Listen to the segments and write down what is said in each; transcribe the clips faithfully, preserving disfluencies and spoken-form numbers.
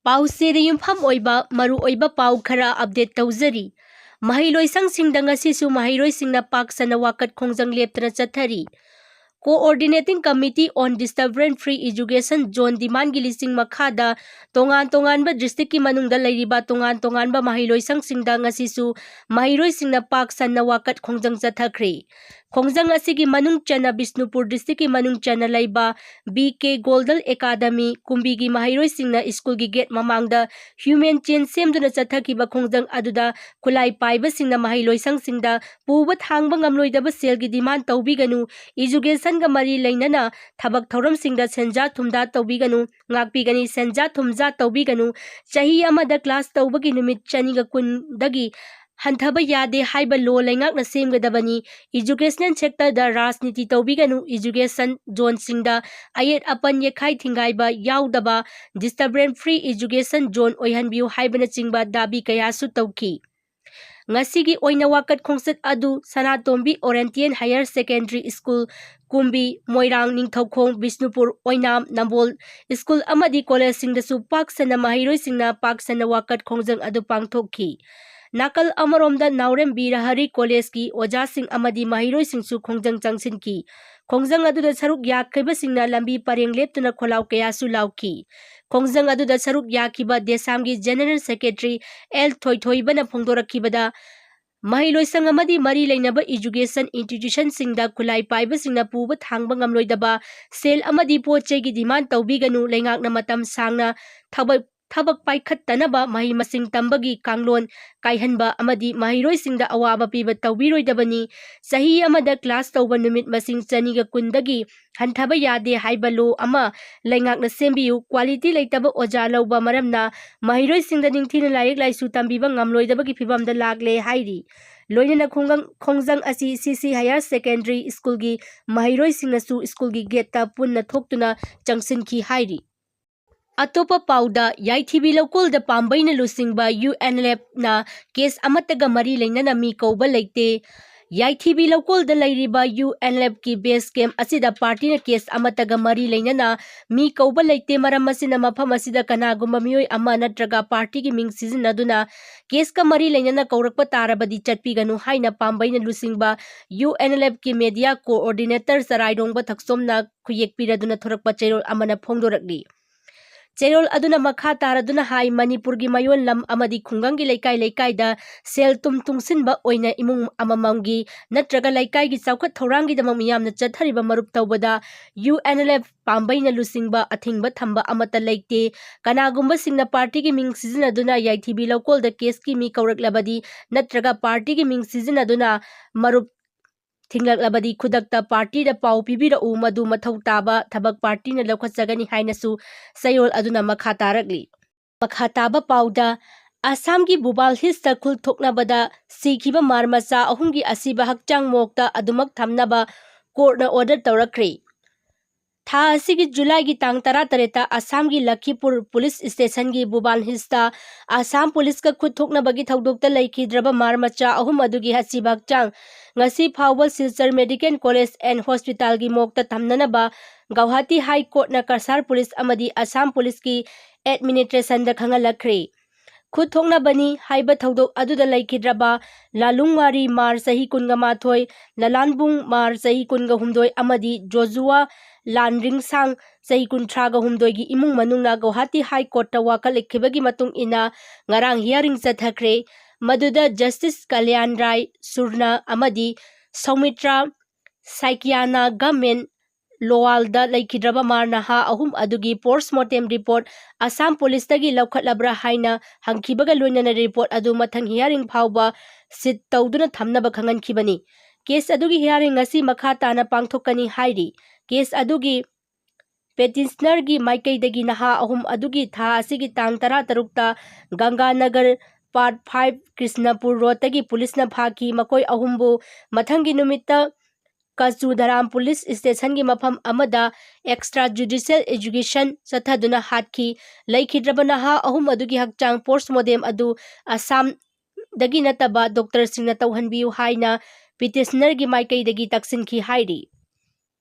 ꯄꯥꯎꯆꯦꯗ ꯌꯨꯝꯐꯝ ꯑꯣꯏꯕ ꯃꯔꯨꯑꯣꯏꯕ ꯄꯥꯎ ꯈꯔ update ꯇꯧꯖꯔꯤ꯫ ꯃꯍꯩꯂꯣꯏꯁꯪꯁꯤꯡꯗ ꯉꯁꯤꯁꯨ ꯃꯍꯩꯔꯣꯏꯁꯤꯡꯅ ꯄꯥꯛ ꯁꯟꯅ ꯋꯥꯀꯠ ꯈꯣꯡꯖꯪ ꯂꯦꯞꯇꯅ ꯆꯠꯊꯔꯤ꯫ Coordinating Committee on Disturbance Free Education Zone demandꯒꯤ ꯂꯤꯁꯤꯡ ꯃꯈꯥꯗ ꯇꯣꯉꯥꯟ ꯇꯣꯉꯥꯟꯕ districtꯀꯤ ꯃꯅꯨꯡꯗ ꯂꯩꯔꯤꯕ ꯇꯣꯉꯥꯟ ꯇꯣꯉꯥꯟꯕ ꯃꯍꯩꯂꯣꯏꯁꯪꯁꯤꯡꯗ ꯉꯁꯤꯁꯨ ꯃꯍꯩꯔꯣꯏꯁꯤꯡꯅ ꯄꯥꯛ ꯁꯟꯅ ꯋꯥꯀꯠ ꯈꯣꯡꯖꯪ ꯆꯠꯊꯈ꯭ꯔꯦ꯫ ꯈꯣꯡꯖꯪ ꯑꯁꯤꯒꯤ ꯃꯅꯨꯡ ꯆꯟꯅ ꯕꯤꯁꯅꯨꯄꯨꯔ districtꯀꯤ ꯃꯅꯨꯡ ꯆꯟꯅ ꯂꯩꯕ B K Golden Academy ꯀꯨꯝꯕꯤꯒꯤ ꯃꯍꯩꯔꯣꯏꯁꯤꯡꯅ ꯁ꯭ꯀꯨꯜꯒꯤ gate ꯃꯃꯥꯡꯗ human chain ꯁꯦꯝꯗꯨꯅ ꯆꯠꯊꯈꯤꯕ ꯈꯣꯡꯖꯪ ꯑꯗꯨꯗ ꯈꯨꯠꯂꯥꯏ ꯄꯥꯏꯕꯁꯤꯡꯅ ꯃꯍꯩꯂꯣꯏꯁꯪꯁꯤꯡꯗ ꯄꯨꯕ ꯊꯥꯡꯕ ꯉꯝꯂꯣꯏꯗꯕ ꯁꯦꯜꯒꯤ demand ꯇꯧꯕꯤꯒꯅꯨ, educationꯒ ꯃꯔꯤ ꯂꯩꯅꯅ ꯊꯕꯛ ꯊꯧꯔꯝꯁꯤꯡꯗ ꯁꯦꯟꯖꯥ ꯊꯨꯝꯖꯥ ꯇꯧꯕꯤꯒꯅꯨ, ꯉꯥꯛꯄꯤꯒꯅꯤ, ꯁꯦꯟꯖꯥ ꯊꯨꯝꯖꯥ ꯇꯧꯕꯤꯒꯅꯨ, ꯆꯍꯤ ꯑꯃꯗ class ꯇꯧꯕꯒꯤ ꯅꯨꯃꯤꯠ ꯆꯅꯤꯒ ꯀꯨꯟꯗꯒꯤ ꯍꯟꯊꯕ ꯌꯥꯗꯦ ꯍꯥꯏꯕ law ꯂꯩꯉꯥꯛꯅ ꯁꯦꯝꯒꯗꯕꯅꯤ꯫ Educational sectorꯗ ꯔꯥꯖꯅꯤꯇꯤ ꯇꯧꯕꯤꯒꯅꯨ꯫ Education zoneꯁꯤꯡꯗ ꯑꯌꯦꯠ ꯑꯄꯟ ꯌꯦꯛꯈꯥꯏ ꯊꯤꯡꯒꯥꯏꯕ ꯌꯥꯎꯗꯕ disturbance free education zone ꯑꯣꯏꯍꯟꯕꯤꯌꯨ ꯍꯥꯏꯕꯅꯆꯤꯡꯕ ꯗꯥꯕꯤ ꯀꯌꯥꯁꯨ ꯇꯧꯈꯤ꯫ ꯉꯁꯤꯒꯤ ꯑꯣꯏꯅ ꯋꯥꯀꯠ ꯈꯣꯡꯆꯠ ꯑꯗꯨ ꯁꯅꯥꯇꯣꯝꯕꯤ Oriental Higher Secondary School, ꯀꯨꯝꯕꯤ, ꯃꯣꯏꯔꯥꯡ, ꯅꯤꯡꯊꯧꯈꯣꯡ, ꯕꯤꯁꯅꯨꯄꯨꯔ, ꯑꯣꯏꯅꯥꯝ, ꯅꯝꯕꯣꯜ school ꯑꯃꯗꯤ collegeꯁꯤꯡꯗꯁꯨ ꯄꯥꯛ ꯁꯟꯅ ꯃꯍꯩꯔꯣꯏꯁꯤꯡꯅ ꯄꯥꯛ ꯁꯟꯅ ꯋꯥꯀꯠ ꯈꯣꯡꯖꯪ ꯑꯗꯨ ꯄꯥꯡꯊꯣꯛꯈꯤ꯫ ꯅꯥꯀꯜ ꯑꯃꯔꯣꯝꯗ ꯅꯥꯎꯔꯦꯝ ꯕꯤꯔ ꯍꯔꯤ collegeꯀꯤ ꯑꯣꯖꯥꯁꯤꯡ ꯑꯃꯗꯤ ꯃꯍꯩꯔꯣꯏꯁꯤꯡꯁꯨ ꯈꯣꯡꯖꯪ ꯆꯪꯁꯤꯟꯈꯤ꯫ ꯈꯣꯡꯖꯪ ꯑꯗꯨꯗ ꯁꯔꯨꯛ ꯌꯥꯈꯤꯕꯁꯤꯡꯅ ꯂꯝꯕꯤ ꯄꯔꯦꯡ ꯂꯦꯞꯇꯨꯅ ꯈꯣꯜꯂꯥꯎ ꯀꯌꯥꯁꯨ ꯂꯥꯎꯈꯤ꯫ ꯈꯣꯡꯖꯪ ꯑꯗꯨꯗ ꯁꯔꯨꯛ ꯌꯥꯈꯤꯕ ꯗꯦꯁꯥꯝꯒꯤ General Secretary ꯑꯦꯜ ꯊꯣꯏꯊꯣꯏꯕꯅ ꯐꯣꯡꯗꯣꯔꯛꯈꯤꯕꯗ, ꯃꯍꯩꯂꯣꯏꯁꯪ ꯑꯃꯗꯤ ꯃꯔꯤ ꯂꯩꯅꯕ education institutionꯁꯤꯡꯗ ꯈꯨꯠꯂꯥꯏ ꯄꯥꯏꯕꯁꯤꯡꯅ ꯄꯨꯕ ꯊꯥꯡꯕ ꯉꯝꯂꯣꯏꯗꯕ ꯁꯦꯜ ꯑꯃꯗꯤ ꯄꯣꯠ ꯆꯩꯒꯤ demand ꯇꯧꯕꯤꯒꯅꯨ꯫ ꯂꯩꯉꯥꯛꯅ ꯃꯇꯝ ꯁꯥꯡꯅ ꯊꯕꯛ, ꯊꯕꯛ ꯄꯥꯏꯈꯠꯇꯅꯕ ꯃꯍꯩ ꯃꯁꯤꯡ ꯇꯝꯕꯒꯤ ꯀꯥꯡꯂꯣꯟ ꯀꯥꯏꯍꯟꯕ ꯑꯃꯗꯤ ꯃꯍꯩꯔꯣꯏꯁꯤꯡꯗ ꯑꯋꯥꯕ ꯄꯤꯕ ꯇꯧꯕꯤꯔꯣꯏꯗꯕꯅꯤ꯫ ꯆꯍꯤ ꯑꯃꯗ class ꯇꯧꯕ ꯅꯨꯃꯤꯠ ꯃꯁꯤꯡ ꯆꯅꯤꯒ ꯀꯨꯟꯗꯒꯤ ꯍꯟꯊꯕ ꯌꯥꯗꯦ ꯍꯥꯏꯕ law ꯑꯃ ꯂꯩꯉꯥꯛꯅ ꯁꯦꯝꯕꯤꯌꯨ꯫ Quality ꯂꯩꯇꯕ ꯑꯣꯖꯥ ꯂꯧꯕ ꯃꯔꯝꯅ ꯃꯍꯩꯔꯣꯏꯁꯤꯡꯗ ꯅꯤꯡꯊꯤꯅ ꯂꯥꯏꯔꯤꯛ ꯂꯥꯏꯁꯨ ꯇꯝꯕꯤꯕ ꯉꯝꯂꯣꯏꯗꯕꯒꯤ ꯐꯤꯚꯝꯗ ꯂꯥꯛꯂꯦ ꯍꯥꯏꯔꯤ꯫ ꯂꯣꯏꯅꯅ ꯈꯨꯡꯒꯪ-, ꯈꯣꯡꯖꯪ ꯑꯁꯤ C C Higher Secondary Schoolꯒꯤ ꯃꯍꯩꯔꯣꯏꯁꯤꯡꯅꯁꯨ schoolꯒꯤ gateꯇ ꯄꯨꯟꯅ ꯊꯣꯛꯇꯨꯅ ꯆꯪꯁꯤꯟꯈꯤ ꯍꯥꯏꯔꯤ꯫ ꯑꯇꯣꯞꯄ ꯄꯥꯎꯗ, ꯌꯥꯏꯊꯤꯕꯤ ꯂꯧꯀꯣꯜꯗ ꯄꯥꯝꯕꯩꯅ ꯂꯨꯆꯤꯡꯕ U N L Fꯅ case ꯑꯃꯠꯇꯒ ꯃꯔꯤ ꯂꯩꯅꯅ ꯃꯤ ꯀꯧꯕ ꯂꯩꯇꯦ꯫ ꯌꯥꯏꯊꯤꯕꯤ ꯂꯧꯀꯣꯜꯗ ꯂꯩꯔꯤꯕ UNLFꯀꯤ base camp ꯑꯁꯤꯗ partyꯅ case ꯑꯃꯠꯇꯒ ꯃꯔꯤ ꯂꯩꯅꯅ ꯃꯤ ꯀꯧꯕ ꯂꯩꯇꯦ꯫ ꯃꯔꯝ ꯑꯁꯤꯅ ꯃꯐꯝ ꯑꯁꯤꯗ ꯀꯅꯥꯒꯨꯝꯕ ꯃꯤꯑꯣꯏ ꯑꯃ ꯅꯠꯇ꯭ꯔꯒ partyꯒꯤ ꯃꯤꯡ ꯁꯤꯖꯤꯟꯅꯗꯨꯅ caseꯀ ꯃꯔꯤ ꯂꯩꯅꯅ ꯀꯧꯔꯛꯄ ꯇꯥꯔꯕꯗꯤ ꯆꯠꯄꯤꯒꯅꯨ ꯍꯥꯏꯅ ꯄꯥꯝꯕꯩꯅ ꯂꯨꯆꯤꯡꯕ UNLFꯀꯤ media coordinator ꯆꯔꯥꯏꯔꯣꯡꯕ ꯊꯛꯆꯣꯝꯅ ꯈꯨꯌꯦꯛ ꯄꯤꯔꯗꯨꯅ ꯊꯣꯔꯛꯄ ꯆꯦꯔꯣꯜ ꯑꯃꯅ ꯐꯣꯡꯗꯣꯔꯛꯂꯤ꯫ ꯆꯦꯔꯣꯜ ꯑꯗꯨꯅ ꯃꯈꯥ ꯇꯥꯔꯗꯨꯅ ꯍꯥꯏ, ꯃꯅꯤꯄꯨꯔꯒꯤ ꯃꯌꯣꯟ ꯂꯝ ꯑꯃꯗꯤ ꯈꯨꯡꯒꯪꯒꯤ ꯂꯩꯀꯥꯏ ꯂꯩꯀꯥꯏꯗ ꯁꯦꯜ ꯊꯨꯝ ꯇꯨꯡꯁꯤꯟꯕ ꯑꯣꯏꯅ ꯏꯃꯨꯡ ꯑꯃꯃꯝꯒꯤ ꯅꯠꯇ꯭ꯔꯒ ꯂꯩꯀꯥꯏꯒꯤ ꯆꯥꯎꯈꯠ ꯊꯧꯔꯥꯡꯒꯤꯗꯃꯛ ꯃꯤꯌꯥꯝꯅ ꯆꯠꯊꯔꯤꯕ ꯃꯔꯨꯞ ꯇꯧꯕꯗ UNLF ꯄꯥꯝꯕꯩꯅ ꯂꯨꯆꯤꯡꯕ ꯑꯊꯤꯡꯕ ꯊꯝꯕ ꯑꯃꯠꯇ ꯂꯩꯇꯦ꯫ ꯀꯅꯥꯒꯨꯝꯕꯁꯤꯡꯅ partyꯒꯤ ꯃꯤꯡ ꯁꯤꯖꯤꯟꯅꯗꯨꯅ ꯌꯥꯏꯊꯤꯕꯤ ꯂꯧꯀꯣꯜꯗ caseꯀꯤ ꯃꯤ ꯀꯧꯔꯛꯂꯕꯗꯤ ꯅꯠꯇ꯭ꯔꯒ partyꯒꯤ ꯃꯤꯡ ꯁꯤꯖꯤꯟꯅꯗꯨꯅ ꯃꯔꯨꯞ ꯊꯤꯡꯂꯛꯂꯕꯗꯤ ꯈꯨꯗꯛꯇ partyꯗ ꯄꯥꯎ ꯄꯤꯕꯤꯔꯛꯎ, ꯃꯗꯨ ꯃꯊꯧ ꯇꯥꯕ ꯊꯕꯛ partyꯅ ꯂꯧꯈꯠꯆꯒꯅꯤ ꯍꯥꯏꯅꯁꯨ ꯆꯦꯔꯣꯜ ꯑꯗꯨꯅ ꯃꯈꯥ ꯇꯥꯔꯛꯂꯤ꯫ ꯃꯈꯥ ꯇꯥꯕ ꯄꯥꯎꯗ, ꯑꯁꯥꯝꯒꯤ ꯕꯨꯕꯥꯜ ꯍꯤꯜꯁꯇ ꯈꯨꯠ ꯊꯣꯛꯅꯕꯗ ꯁꯤꯈꯤꯕ ꯃꯥꯔ ꯃꯆꯥ ꯑꯍꯨꯝꯒꯤ ꯑꯁꯤꯕ ꯍꯛꯆꯥꯡ ꯃꯣꯛꯇ ꯑꯗꯨꯃꯛ ꯊꯝꯅꯕ courtꯅ order ꯇꯧꯔꯛꯈ꯭ꯔꯦ꯫ ꯊꯥ ꯑꯁꯤꯒꯤ ꯖꯨꯂꯥꯏꯒꯤ ꯇꯥꯡ ꯇꯔꯥꯇꯔꯦꯠꯇ ꯑꯁꯥꯝꯒꯤ ꯂꯈꯤꯄꯨꯔ police stationꯒꯤ ꯕꯨꯕꯥꯜ ꯍꯤꯜꯁꯇ ꯑꯁꯥꯝ policeꯀ ꯈꯨꯠ ꯊꯣꯛꯅꯕꯒꯤ ꯊꯧꯗꯣꯛꯇ ꯂꯩꯈꯤꯗ꯭ꯔꯕ ꯃꯥꯔ ꯃꯆꯥ ꯑꯍꯨꯝ ꯑꯗꯨꯒꯤ ꯑꯁꯤꯕ ꯍꯛꯆꯥꯡ ꯉꯁꯤ ꯐꯥꯎꯕ Silchar Medical College and Hospitalꯒꯤ ꯃꯣꯛꯇ ꯊꯝꯅꯅꯕ Guwahati High Courtꯅ Cachar police ꯑꯃꯗꯤ ꯑꯁꯥꯝ policeꯀꯤ administrationꯗ ꯈꯪꯍꯜꯂꯛꯈ꯭ꯔꯦ꯫ ꯈꯨꯠ ꯊꯣꯛꯅꯕꯅꯤ ꯍꯥꯏꯕ ꯊꯧꯗꯣꯛ ꯑꯗꯨꯗ ꯂꯩꯈꯤꯗ꯭ꯔꯕ ꯂꯥꯂꯨꯡꯋꯥꯔꯤ ꯃꯥꯔ ꯆꯍꯤ ꯀꯨꯟꯒ ꯃꯥꯊꯣꯏ, ꯂꯂꯥꯟꯕꯨꯡ ꯃꯥꯔ ꯆꯍꯤ ꯀꯨꯟꯒ ꯍꯨꯝꯗꯣꯏ ꯑꯃꯗꯤ ꯖꯣꯖꯨꯋꯥ ꯂꯥꯟꯔꯤꯡꯁꯥꯡ ꯆꯍꯤ ꯀꯨꯟꯊ꯭ꯔꯥꯒ ꯍꯨꯝꯗꯣꯏꯒꯤ ꯏꯃꯨꯡ ꯃꯅꯨꯡꯅ ꯒꯧꯍꯥꯇꯤ High Courtꯇ ꯋꯥꯀꯠꯂꯛꯈꯤꯕꯒꯤ ꯃꯇꯨꯡ ꯏꯟꯅ ꯉꯔꯥꯡ hearing ꯆꯠꯊꯈ꯭ꯔꯦ꯫ ꯃꯗꯨꯗ Justice ꯀꯂꯌꯥꯟ ꯔꯥꯏ ꯁꯨꯔꯅ ꯑꯃꯗꯤ ꯁꯧꯃꯤꯇ꯭ꯔꯥ ꯁꯥꯏꯀꯤꯌꯥꯅ government ꯂꯣꯋꯥꯜꯗ ꯂꯩꯈꯤꯗ꯭ꯔꯕ ꯃꯥꯔ ꯅꯍꯥ ꯑꯍꯨꯝ ꯑꯗꯨꯒꯤ post mortem report ꯑꯁꯥꯝ policeꯇꯒꯤ ꯂꯧꯈꯠꯂꯕ꯭ꯔꯥ ꯍꯥꯏꯅ ꯍꯪꯈꯤꯕꯒ ꯂꯣꯏꯅꯅ report ꯑꯗꯨ ꯃꯊꯪ hearing ꯐꯥꯎꯕ sit ꯇꯧꯗꯨꯅ ꯊꯝꯅꯕ ꯈꯪꯍꯟꯈꯤꯕꯅꯤ꯫ Case ꯑꯗꯨꯒꯤ hearing ꯉꯁꯤ ꯃꯈꯥ ꯇꯥꯅ ꯄꯥꯡꯊꯣꯛꯀꯅꯤ ꯍꯥꯏꯔꯤ꯫ Case ꯑꯗꯨꯒꯤ petitionerꯒꯤ ꯃꯥꯏꯀꯩꯗꯒꯤ ꯅꯍꯥ ꯑꯍꯨꯝ ꯑꯗꯨꯒꯤ ꯊꯥ ꯑꯁꯤꯒꯤ ꯇꯥꯡ ꯇꯔꯥꯇꯔꯨꯛꯇ ꯒꯪꯒꯥꯅꯒꯔ part five ꯀ꯭ꯔꯤꯁꯅꯄꯨꯔ roadꯇꯒꯤ policeꯅ ꯐꯥꯈꯤ꯫ ꯃꯈꯣꯏ ꯑꯍꯨꯝꯕꯨ ꯃꯊꯪꯒꯤ ꯅꯨꯃꯤꯠꯇ ꯀꯆꯨ ꯙꯔꯥꯝ police stationꯒꯤ ꯃꯐꯝ ꯑꯃꯗ extra judicial execution ꯆꯠꯊꯗꯨꯅ ꯍꯥꯠꯈꯤ꯫ ꯂꯩꯈꯤꯗ꯭ꯔꯕ ꯅꯍꯥ ꯑꯍꯨꯝ ꯑꯗꯨꯒꯤ ꯍꯛꯆꯥꯡ post mortem ꯑꯗꯨ ꯑꯁꯥꯝꯗꯒꯤ ꯅꯠꯇꯕ doctorꯁꯤꯡꯅ ꯇꯧꯍꯟꯕꯤꯌꯨ ꯍꯥꯏꯅ ꯄꯤꯇꯤꯁꯅꯔꯒꯤ ꯃꯥꯏꯀꯩꯗꯒꯤ ꯇꯛꯁꯤꯟꯈꯤ ꯍꯥꯏꯔꯤ꯫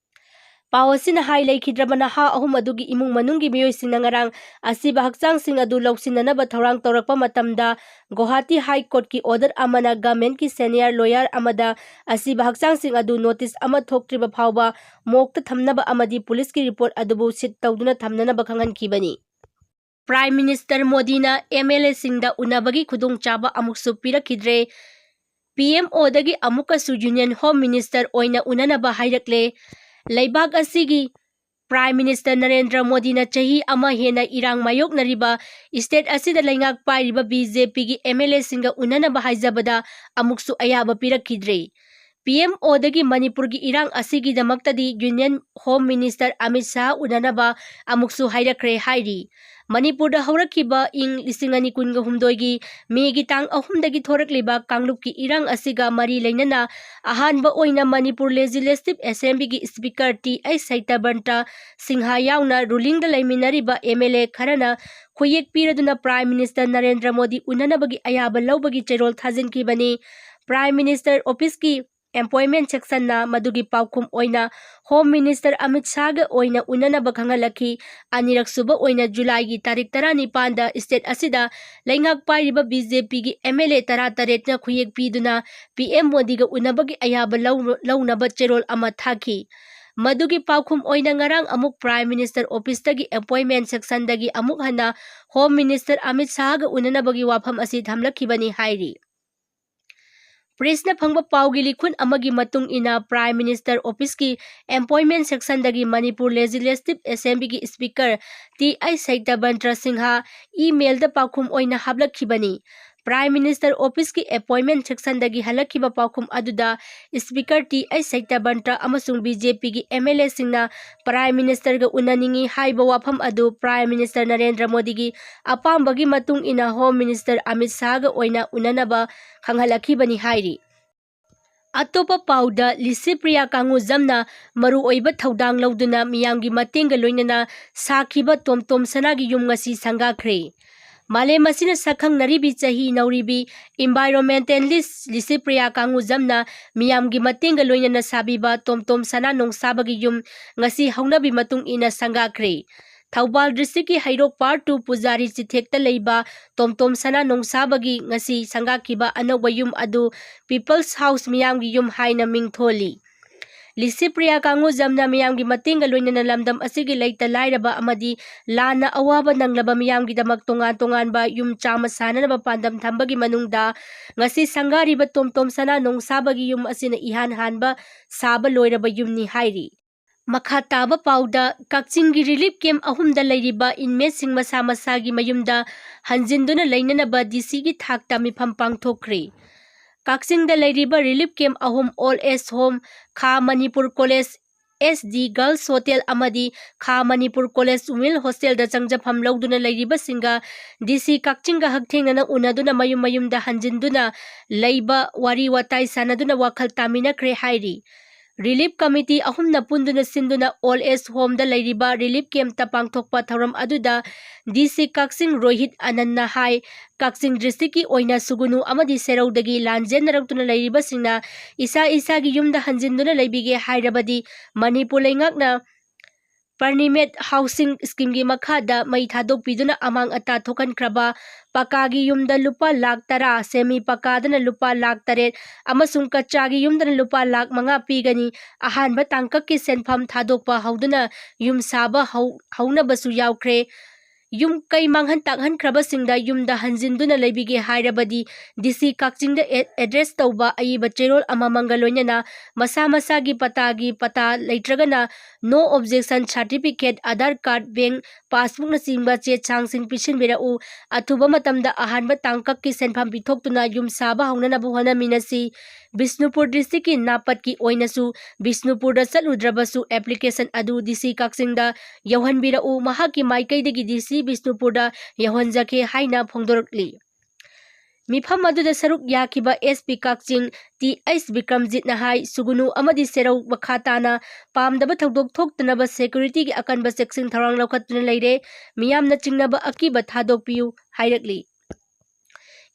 ꯄꯥꯎ ꯑꯁꯤꯅ ꯍꯥꯏ, ꯂꯩꯈꯤꯗ꯭ꯔꯕ ꯅꯍꯥ ꯑꯍꯨꯝ ꯑꯗꯨꯒꯤ ꯏꯃꯨꯡ ꯃꯅꯨꯡꯒꯤ ꯃꯤꯑꯣꯏꯁꯤꯡꯅ ꯉꯔꯥꯡ ꯑꯁꯤꯕ ꯍꯛꯆꯥꯡꯁꯤꯡ ꯑꯗꯨ ꯂꯧꯁꯤꯟꯅꯅꯕ ꯊꯧꯔꯥꯡ ꯇꯧꯔꯛꯄ ꯃꯇꯝꯗ, ꯒꯨꯋꯥꯍꯥꯇꯤ ꯍꯥꯏ ꯀꯣꯔꯠꯀꯤ ꯑꯣꯔꯗꯔ ꯑꯃꯅ ꯒꯚꯔꯟꯃꯦꯟꯠꯀꯤ ꯁꯦꯅꯤꯌꯔ ꯂꯣꯌꯔ ꯑꯃꯗ ꯑꯁꯤꯕ ꯍꯛꯆꯥꯡꯁꯤꯡ ꯑꯗꯨ ꯅꯣꯇꯤꯁ ꯑꯃ ꯊꯣꯛꯇ꯭ꯔꯤꯕ ꯐꯥꯎꯕ ꯃꯣꯔꯒꯇ ꯊꯝꯅꯕ ꯑꯃꯗꯤ ꯄꯨꯂꯤꯁꯀꯤ ꯔꯤꯄꯣꯔꯠ ꯑꯗꯨꯕꯨ ꯁꯤꯠ ꯇꯧꯗꯨꯅ ꯊꯝꯅꯅꯕ ꯈꯪꯍꯟꯈꯤꯕꯅꯤ꯫ ꯄ꯭ꯔꯥꯏꯝ ꯃꯤꯅꯤꯁꯇꯔ ꯃꯣꯗꯤꯅ ꯑꯦꯝ ꯑꯦꯜ ꯑꯦꯁꯤꯡꯗ ꯎꯅꯕꯒꯤ ꯈꯨꯗꯣꯡꯆꯥꯕ ꯑꯃꯨꯛꯁꯨ ꯄꯤꯔꯛꯈꯤꯗ꯭ꯔꯦ꯫ ꯄꯤ ꯑꯦꯝ ꯑꯣꯗꯒꯤ ꯑꯃꯨꯛꯀꯁꯨ ꯌꯨꯅꯤꯌꯟ ꯍꯣꯝ ꯃꯤꯅꯤꯁꯇꯔ ꯑꯣꯏꯅ ꯎꯅꯅꯕ ꯍꯥꯏꯔꯛꯂꯦ꯫ ꯂꯩꯕꯥꯛ ꯑꯁꯤꯒꯤ ꯄ꯭ꯔꯥꯏꯝ ꯃꯤꯅꯤꯁꯇꯔ ꯅꯔꯦꯟꯗ꯭ꯔ ꯃꯣꯗꯤꯅ ꯆꯍꯤ ꯑꯃ ꯍꯦꯟꯅ ꯏꯔꯥꯡ ꯃꯥꯌꯣꯛꯅꯔꯤꯕ ꯁ꯭ꯇꯦꯠ ꯑꯁꯤꯗ ꯂꯩꯉꯥꯛ ꯄꯥꯏꯔꯤꯕ ꯕꯤ ꯖꯦ ꯄꯤꯒꯤ ꯑꯦꯝ ꯑꯦꯜ ꯑꯦꯁꯤꯡꯒ ꯎꯅꯅꯕ ꯍꯥꯏꯖꯕꯗ ꯑꯃꯨꯛꯁꯨ ꯑꯌꯥꯕ ꯄꯤꯔꯛꯈꯤꯗ꯭ꯔꯦ꯫ ꯄꯤ ꯑꯦꯝ ꯑꯣꯗꯒꯤ ꯃꯅꯤꯄꯨꯔꯒꯤ ꯏꯔꯥꯡ ꯑꯁꯤꯒꯤꯗꯃꯛꯇꯗꯤ union home minister Amit Shah ꯎꯅꯅꯕ ꯑꯃꯨꯛꯁꯨ ꯍꯥꯏꯔꯛꯈ꯭ꯔꯦ ꯍꯥꯏꯔꯤ꯫ ꯃꯅꯤꯄꯨꯔꯗ ꯍꯧꯔꯛꯈꯤꯕ ꯏꯪ ꯂꯤꯁꯤꯡ ꯑꯅꯤ ꯀꯨꯟꯒ ꯍꯨꯝꯗꯣꯏꯒꯤ ꯃꯦꯒꯤ ꯇꯥꯡ ꯑꯍꯨꯝꯗꯒꯤ ꯊꯣꯔꯛꯂꯤꯕ ꯀꯥꯡꯂꯨꯞꯀꯤ ꯏꯔꯥꯡ ꯑꯁꯤꯒ ꯃꯔꯤ ꯂꯩꯅꯅ ꯑꯍꯥꯟꯕ ꯑꯣꯏꯅ ꯃꯅꯤꯄꯨꯔ ꯂꯦꯖꯤꯁꯂꯦꯇꯤꯚ ꯑꯦꯁꯦꯝꯕ꯭ꯂꯤꯒꯤ speaker T H Satyabrata Singh ꯌꯥꯎꯅ ꯔꯨꯂꯤꯡꯗ ꯂꯩꯃꯤꯟꯅꯔꯤꯕ ꯑꯦꯝ ꯑꯦꯜ ꯑꯦ ꯈꯔꯅ ꯈꯨꯌꯦꯛ ꯄꯤꯔꯗꯨꯅ ꯄ꯭ꯔꯥꯏꯝ ꯃꯤꯅꯤꯁꯇꯔ ꯅꯔꯦꯟꯗ꯭ꯔ ꯃꯣꯗꯤ ꯎꯅꯅꯕꯒꯤ ꯑꯌꯥꯕ ꯂꯧꯕꯒꯤ ꯆꯦꯔꯣꯜ ꯊꯥꯖꯤꯟꯈꯤꯕꯅꯤ꯫ ꯄ꯭ꯔꯥꯏꯝ ꯃꯤꯅꯤꯁꯇꯔ ꯑꯣꯐꯤꯁꯀꯤ ꯑꯦꯝꯄꯣꯏꯟꯃꯦꯟꯠ ꯁꯦꯛꯁꯟꯅ ꯃꯗꯨꯒꯤ ꯄꯥꯎꯈꯨꯝ ꯑꯣꯏꯅ ꯍꯣꯝ ꯃꯤꯅꯤꯁꯇꯔ ꯑꯃꯤꯠ ꯁꯥꯍꯒ ꯑꯣꯏꯅ ꯎꯅꯅꯕ ꯈꯪꯍꯜꯂꯛꯈꯤ꯫ ꯑꯅꯤꯔꯛꯁꯨꯕ ꯑꯣꯏꯅ ꯖꯨꯂꯥꯏꯒꯤ ꯇꯥꯔꯤꯛ ꯇꯔꯥꯅꯤꯄꯥꯟꯗ ꯁ꯭ꯇꯦꯠ ꯑꯁꯤꯗ ꯂꯩꯉꯥꯛ ꯄꯥꯏꯔꯤꯕ ꯕꯤ ꯖꯦ ꯄꯤꯒꯤ ꯑꯦꯝ ꯑꯦꯜ ꯑꯦ ꯇꯔꯥꯇꯔꯦꯠꯅ ꯈꯨꯌꯦꯛ ꯄꯤꯗꯨꯅ ꯄꯤ ꯑꯦꯝ ꯃꯣꯗꯤꯒ ꯎꯅꯕꯒꯤ ꯑꯌꯥꯕ ꯂꯧ-, ꯂꯧꯅꯕ ꯆꯦꯔꯣꯜ ꯑꯃ ꯊꯥꯈꯤ꯫ ꯃꯗꯨꯒꯤ ꯄꯥꯎꯈꯨꯝ ꯑꯣꯏꯅ ꯉꯔꯥꯡ ꯑꯃꯨꯛ ꯄ꯭ꯔꯥꯏꯝ ꯃꯤꯅꯤꯁꯇꯔ ꯑꯣꯐꯤꯁꯇꯒꯤ ꯑꯦꯝꯄꯣꯏꯟꯃꯦꯟꯠ ꯁꯦꯛꯁꯟꯗꯒꯤ ꯑꯃꯨꯛ ꯍꯟꯅ ꯍꯣꯝ ꯃꯤꯅꯤꯁꯇꯔ ꯑꯃꯤꯠ ꯁꯥꯍꯒ ꯎꯅꯅꯕꯒꯤ ꯋꯥꯐꯝ ꯑꯁꯤ ꯊꯝꯂꯛꯈꯤꯕꯅꯤ ꯍꯥꯏꯔꯤ꯫ ꯄ꯭ꯔꯦꯁꯅ ꯐꯪꯕ ꯄꯥꯎꯒꯤ ꯂꯤꯈꯨꯟ ꯑꯃꯒꯤ ꯃꯇꯨꯡ ꯏꯟꯅ, ꯄ꯭ꯔꯥꯏꯝ ꯃꯤꯅꯤꯁꯇꯔ ꯑꯣꯐꯤꯁꯀꯤ ꯑꯦꯝꯄꯣꯏꯟꯃꯦꯟꯠ ꯁꯦꯛꯁꯟꯗꯒꯤ ꯃꯅꯤꯄꯨꯔ ꯂꯦꯖꯤꯁꯂꯦꯇꯤꯚ ꯑꯦꯁꯦꯝꯕ꯭ꯂꯤꯒꯤ speaker T H Satyabrata Singh ꯏꯃꯦꯜꯗ ꯄꯥꯎꯈꯨꯝ ꯑꯣꯏꯅ ꯍꯥꯞꯂꯛꯈꯤꯕꯅꯤ꯫ ꯄ꯭ꯔꯥꯏꯝ ꯃꯤꯅꯤꯁꯇꯔ ꯑꯣꯐꯤꯁꯀꯤ ꯑꯦꯝꯄꯣꯏꯟꯃꯦꯟꯠ ꯁꯦꯛꯁꯟꯗꯒꯤ ꯍꯜꯂꯛꯈꯤꯕ ꯄꯥꯎꯈꯨꯝ ꯑꯗꯨꯗ ꯁ꯭ꯄꯤꯀꯔ ꯇꯤ ꯑꯩꯆ ꯁꯩꯇꯕꯟꯇ ꯑꯃꯁꯨꯡ ꯕꯤ ꯖꯦ ꯄꯤꯒꯤ ꯑꯦꯝ ꯑꯦꯜ ꯑꯦꯁꯤꯡꯅ ꯄ꯭ꯔꯥꯏꯝ ꯃꯤꯅꯤꯁꯇꯔꯒ ꯎꯅꯅꯤꯡꯏ ꯍꯥꯏꯕ ꯋꯥꯐꯝ ꯑꯗꯨ ꯄ꯭ꯔꯥꯏꯝ ꯃꯤꯅꯤꯁꯇꯔ ꯅꯔꯦꯟꯗ꯭ꯔ ꯃꯣꯗꯤꯒꯤ ꯑꯄꯥꯝꯕꯒꯤ ꯃꯇꯨꯡ ꯏꯟꯅ ꯍꯣꯝ ꯃꯤꯅꯤꯁꯇꯔ ꯑꯃꯤꯠ ꯁꯥꯍꯒ ꯑꯣꯏꯅ ꯎꯅꯅꯕ ꯈꯪꯍꯜꯂꯛꯈꯤꯕꯅꯤ ꯍꯥꯏꯔꯤ꯫ ꯑꯇꯣꯞꯄ ꯄꯥꯎꯗ, ꯂꯤꯁꯤꯄ꯭ꯔꯤꯌꯥ ꯀꯥꯡꯉꯨꯖꯝꯅ ꯃꯔꯨꯑꯣꯏꯕ ꯊꯧꯗꯥꯡ ꯂꯧꯗꯨꯅ ꯃꯤꯌꯥꯝꯒꯤ ꯃꯇꯦꯡꯒ ꯂꯣꯏꯅꯅ ꯁꯥꯈꯤꯕ ꯇꯣꯝ ꯇꯣꯝ ꯁꯅꯥꯒꯤ ꯌꯨꯝ ꯉꯁꯤ ꯁꯪꯒꯥꯈ꯭ꯔꯦ꯫ ꯃꯥꯂꯦꯝ ꯑꯁꯤꯅ ꯁꯛꯈꯪꯅꯔꯤꯕꯤ ꯆꯍꯤ ꯅꯧꯔꯤꯕꯤ environmentalist ꯂꯤꯁꯤꯄ꯭ꯔꯤꯌꯥ ꯀꯥꯡꯉꯨꯖꯝꯅ ꯃꯤꯌꯥꯝꯒꯤ ꯃꯇꯦꯡꯒ ꯂꯣꯏꯅꯅ ꯁꯥꯕꯤꯕ ꯇꯣꯝꯇꯣꯝ ꯁꯅꯥ ꯅꯣꯡꯁꯥꯕꯒꯤ ꯌꯨꯝ ꯉꯁꯤ ꯍꯧꯅꯕꯤ ꯃꯇꯨꯡ ꯏꯟꯅ ꯁꯪꯒꯥꯈ꯭ꯔꯦ꯫ ꯊꯧꯕꯥꯜ districtꯀꯤ ꯍꯩꯔꯣꯛ part two ꯄꯨꯖꯥꯔꯤ ꯆꯤꯊꯦꯛꯇ ꯂꯩꯕ ꯇꯣꯝꯇꯣꯝ ꯁꯅꯥ ꯅꯣꯡꯁꯥꯕꯒꯤ ꯉꯁꯤ ꯁꯪꯒꯥꯈꯤꯕ ꯑꯅꯧꯕ ꯌꯨꯝ ꯑꯗꯨ People's House ꯃꯤꯌꯥꯝꯒꯤ ꯌꯨꯝ ꯍꯥꯏꯅ ꯃꯤꯡ ꯊꯣꯜꯂꯤ꯫ ꯂꯤꯁꯤꯄ꯭ꯔꯤꯌꯥ ꯀꯥꯡꯉꯨꯖꯝꯅ ꯃꯤꯌꯥꯝꯒꯤ ꯃꯇꯦꯡꯒ ꯂꯣꯏꯅꯅ ꯂꯝꯗꯝ ꯑꯁꯤꯒꯤ ꯂꯩꯇ ꯂꯥꯏꯔꯕ ꯑꯃꯗꯤ ꯂꯥꯟꯅ ꯑꯋꯥꯕ ꯅꯪꯂꯕ ꯃꯤꯌꯥꯝꯒꯤꯗꯃꯛ ꯇꯣꯉꯥꯟ ꯇꯣꯉꯥꯟꯕ ꯌꯨꯝ ꯆꯥꯝꯃ ꯁꯥꯅꯅꯕ ꯄꯥꯟꯗꯝ ꯊꯝꯕꯒꯤ ꯃꯅꯨꯡꯗ ꯉꯁꯤ ꯁꯪꯒꯥꯔꯤꯕ ꯇꯣꯝꯇꯣꯝ ꯁꯅꯥ ꯅꯣꯡꯁꯥꯕꯒꯤ ꯌꯨꯝ ꯑꯁꯤꯅ ꯏꯍꯥꯟ ꯍꯥꯟꯕ ꯁꯥꯕ ꯂꯣꯏꯔꯕ ꯌꯨꯝꯅꯤ ꯍꯥꯏꯔꯤ꯫ ꯃꯈꯥ ꯇꯥꯕ ꯄꯥꯎꯗ, ꯀꯛꯆꯤꯡꯒꯤ relief camp ꯑꯍꯨꯝꯗ ꯂꯩꯔꯤꯕ inmateꯁꯤꯡ ꯃꯁꯥ ꯃꯁꯥꯒꯤ ꯃꯌꯨꯝꯗ ꯍꯟꯖꯤꯟꯗꯨꯅ ꯂꯩꯅꯅꯕ DCꯒꯤ ꯊꯥꯛꯇ ꯃꯤꯐꯝ ꯄꯥꯡꯊꯣꯛꯈ꯭ꯔꯦ꯫ ꯀꯛꯆꯤꯡꯗ ꯂꯩꯔꯤꯕ relief camp ꯑꯍꯨꯝ, Old Age Home, ꯈꯥ Manipur College, SD Girls Hostel ꯑꯃꯗꯤ ꯈꯥ ꯃꯅꯤꯄꯨꯔ College Women Hostelꯗ ꯆꯪꯖꯐꯝ ꯂꯧꯗꯨꯅ ꯂꯩꯔꯤꯕꯁꯤꯡꯒ DC ꯀꯛꯆꯤꯡꯒ ꯍꯛꯊꯦꯡꯅꯅ ꯎꯅꯗꯨꯅ ꯃꯌꯨꯝ ꯃꯌꯨꯝꯗ ꯍꯟꯖꯤꯟꯗꯨꯅ ꯂꯩꯕ, ꯋꯥꯔꯤ ꯋꯥꯇꯥꯏ ꯁꯥꯟꯅꯗꯨꯅ ꯋꯥꯈꯜ ꯇꯥꯃꯤꯟꯅꯈ꯭ꯔꯦ ꯍꯥꯏꯔꯤ꯫ Relief committee ꯑꯍꯨꯝꯅ ꯄꯨꯟꯗꯨꯅ ꯁꯤꯟꯗꯨꯅ Old Age Homeꯗ ꯂꯩꯔꯤꯕ relief campꯇ ꯄꯥꯡꯊꯣꯛꯄ ꯊꯧꯔꯝ ꯑꯗꯨꯗ DC ꯀꯛꯆꯤꯡ ꯔꯣꯍꯤꯠ ꯑꯅꯟꯅ ꯍꯥꯏ, ꯀꯛꯆꯤꯡ districtꯀꯤ ꯑꯣꯏꯅ ꯁꯨꯒꯨꯅꯨ ꯑꯃꯗꯤ ꯁꯦꯔꯧꯗꯒꯤ ꯂꯥꯟꯖꯦꯟꯅꯔꯛꯇꯨꯅ ꯂꯩꯔꯤꯕꯁꯤꯡꯅ ꯏꯁꯥ ꯏꯁꯥꯒꯤ ꯌꯨꯝꯗ ꯍꯟꯖꯤꯟꯗꯨꯅ ꯂꯩꯕꯤꯒꯦ ꯍꯥꯏꯔꯕꯗꯤ ꯃꯅꯤꯄꯨꯔ ꯂꯩꯉꯥꯛꯅ Permanent Housing Schemeꯒꯤ ꯃꯈꯥꯗ ꯃꯩ ꯊꯥꯗꯣꯛꯄꯤꯗꯨꯅ ꯑꯃꯥꯡ ꯑꯇꯥ ꯊꯣꯛꯍꯟꯈ꯭ꯔꯕ ꯄꯀꯥꯒꯤ ꯌꯨꯝꯗ ꯂꯨꯄꯥ ꯂꯥꯈ ꯇꯔꯥ, semi ꯄꯀꯥꯗꯅ ꯂꯨꯄꯥ ꯂꯥꯈ ꯇꯔꯦꯠ ꯑꯃꯁꯨꯡ ꯀꯆꯥꯒꯤ ꯌꯨꯝꯗꯅ ꯂꯨꯄꯥ ꯂꯥꯈ ꯃꯉꯥ ꯄꯤꯒꯅꯤ꯫ ꯑꯍꯥꯟꯕ ꯇꯥꯡꯀꯛꯀꯤ ꯁꯦꯟꯐꯝ ꯊꯥꯗꯣꯛꯄ ꯍꯧꯗꯨꯅ ꯌꯨꯝ ꯁꯥꯕ ꯍꯧ-, ꯍꯧꯅꯕꯁꯨ ꯌꯥꯎꯈ꯭ꯔꯦ꯫ ꯌꯨꯝ ꯀꯩ ꯃꯥꯡꯍꯟ ꯇꯥꯛꯍꯟꯈ꯭ꯔꯕꯁꯤꯡꯗ ꯌꯨꯝꯗ ꯍꯟꯖꯤꯟꯗꯨꯅ ꯂꯩꯕꯤꯒꯦ ꯍꯥꯏꯔꯕꯗꯤ DC ꯀꯛꯆꯤꯡꯗ ꯑꯦ-, address ꯇꯧꯕ ꯑꯏꯕ ꯆꯦꯔꯣꯜ ꯑꯃꯃꯝꯒ ꯂꯣꯏꯅꯅ ꯃꯁꯥ ꯃꯁꯥꯒꯤ ꯄꯇꯥꯒꯤ ꯄꯇꯥ ꯂꯩꯇ꯭ꯔꯒꯅ no objection certificate, Aadhaar card, bank passbookꯅꯆꯤꯡꯕ ꯆꯦ ꯆꯥꯡꯁꯤꯡ ꯄꯤꯁꯤꯟꯕꯤꯔꯛꯎ꯫ ꯑꯊꯨꯕ ꯃꯇꯝꯗ ꯑꯍꯥꯟꯕ ꯇꯥꯡꯀꯛꯀꯤ ꯁꯦꯟꯐꯝ ꯄꯤꯊꯣꯛꯇꯨꯅ ꯌꯨꯝ ꯁꯥꯕ ꯍꯧꯅꯅꯕ ꯍꯣꯠꯅꯃꯤꯟꯅꯁꯤ꯫ ꯕꯤꯁꯅꯨꯄꯨꯔ districtꯀꯤ ꯅꯥꯄꯠꯀꯤ ꯑꯣꯏꯅꯁꯨ ꯕꯤꯁꯅꯨꯄꯨꯔꯗ ꯆꯠꯂꯨꯗ꯭ꯔꯕꯁꯨ application ꯑꯗꯨ DC ꯀꯛꯆꯤꯡꯗ ꯌꯧꯍꯟꯕꯤꯔꯛꯎ, ꯃꯍꯥꯛꯀꯤ ꯃꯥꯏꯀꯩꯗꯒꯤ DC ꯕꯤꯁꯅꯨꯄꯨꯔꯗ ꯌꯧꯍꯟꯖꯒꯦ ꯍꯥꯏꯅ ꯐꯣꯡꯗꯣꯔꯛꯂꯤ꯫ ꯃꯤꯐꯝ ꯑꯗꯨꯗ ꯁꯔꯨꯛ ꯌꯥꯈꯤꯕ S P ꯀꯛꯆꯤꯡ T H ꯕꯤꯀ꯭ꯔꯝꯖꯤꯠꯅ ꯍꯥꯏ, ꯁꯨꯒꯨꯅꯨ ꯑꯃꯗꯤ ꯁꯦꯔꯧ ꯃꯈꯥ ꯇꯥꯅ ꯄꯥꯝꯗꯕ ꯊꯧꯗꯣꯛ ꯊꯣꯛꯇꯅꯕ security ꯒꯤ ꯑꯀꯟꯕ ꯆꯦꯛꯁꯤꯟ ꯊꯧꯔꯥꯡ ꯂꯧꯈꯠꯇꯨꯅ ꯂꯩꯔꯦ꯫ ꯃꯤꯌꯥꯝꯅ ꯆꯤꯡꯅꯕ ꯑꯀꯤꯕ ꯊꯥꯗꯣꯛꯄꯤꯌꯨ ꯍꯥꯏꯔꯛꯂꯤ꯫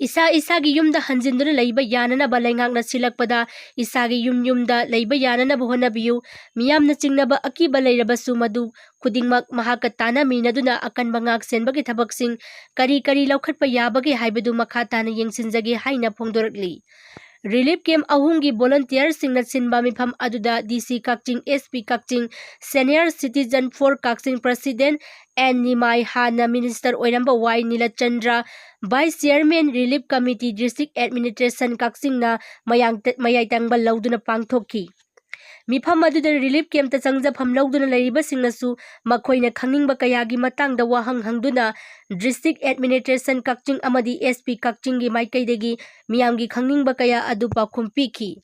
ꯏꯁꯥ ꯏꯁꯥꯒꯤ ꯌꯨꯝꯗ ꯍꯟꯖꯤꯟꯗꯨꯅ ꯂꯩꯕ ꯌꯥꯅꯅꯕ ꯂꯩꯉꯥꯛꯅ ꯁꯤꯜꯂꯛꯄꯗ ꯏꯁꯥꯒꯤ ꯌꯨꯝ ꯌꯨꯝꯗ ꯂꯩꯕ ꯌꯥꯅꯅꯕ ꯍꯣꯠꯅꯕꯤꯌꯨ꯫ ꯃꯤꯌꯥꯝꯅ ꯆꯤꯡꯅꯕ ꯑꯀꯤꯕ ꯂꯩꯔꯕꯁꯨ ꯃꯗꯨ ꯈꯨꯗꯤꯡꯃꯛ ꯃꯍꯥꯛꯀ ꯇꯥꯟꯅꯃꯤꯟꯅꯗꯨꯅ ꯑꯀꯟꯕ ꯉꯥꯛ ꯁꯦꯟꯕꯒꯤ ꯊꯕꯛꯁꯤꯡ ꯀꯔꯤ ꯀꯔꯤ ꯂꯧꯈꯠꯄ ꯌꯥꯕꯒꯦ ꯍꯥꯏꯕꯗꯨ ꯃꯈꯥ ꯇꯥꯅ ꯌꯦꯡꯁꯤꯟꯖꯒꯦ ꯍꯥꯏꯅ ꯐꯣꯡꯗꯣꯔꯛꯂꯤ꯫ Relief camp ꯑꯍꯨꯝꯒꯤ volunteer ꯁꯤꯡꯅ ꯁꯤꯟꯕ ꯃꯤꯐꯝ ꯑꯗꯨꯗ D C Kakching, S P Kakching, Senior Citizen for Kakching President N ꯅꯤꯃꯥꯏ, ꯍꯥꯟꯅ minister ꯑꯣꯏꯔꯝꯕ Y ꯅꯤꯂꯆꯟꯗ꯭ꯔ, Vice Chairman, Relief Committee, District Administration ꯀꯛꯆꯤꯡꯅ ꯃꯌꯥꯡ-, ꯃꯌꯥꯏ ꯇꯪꯕ ꯂꯧꯗꯨꯅ ꯄꯥꯡꯊꯣꯛꯈꯤ꯫ ꯃꯤꯐꯝ ꯑꯗꯨꯗ relief camp ꯇ ꯆꯪꯖꯐꯝ ꯂꯧꯗꯨꯅ ꯂꯩꯔꯤꯕꯁꯤꯡꯅꯁꯨ ꯃꯈꯣꯏꯅ ꯈꯪꯅꯤꯡꯕ ꯀꯌꯥꯒꯤ ꯃꯇꯥꯡꯗ ꯋꯥꯍꯪ ꯍꯪꯗꯨꯅ District Administration ꯀꯛꯆꯤꯡ ꯑꯃꯗꯤ S P ꯀꯛꯆꯤꯡꯒꯤ ꯃꯥꯏꯀꯩꯗꯒꯤ ꯃꯤꯌꯥꯝꯒꯤ ꯈꯪꯅꯤꯡꯕ ꯀꯌꯥ ꯑꯗꯨ ꯄꯥꯎꯈꯨꯝ ꯄꯤꯈꯤ꯫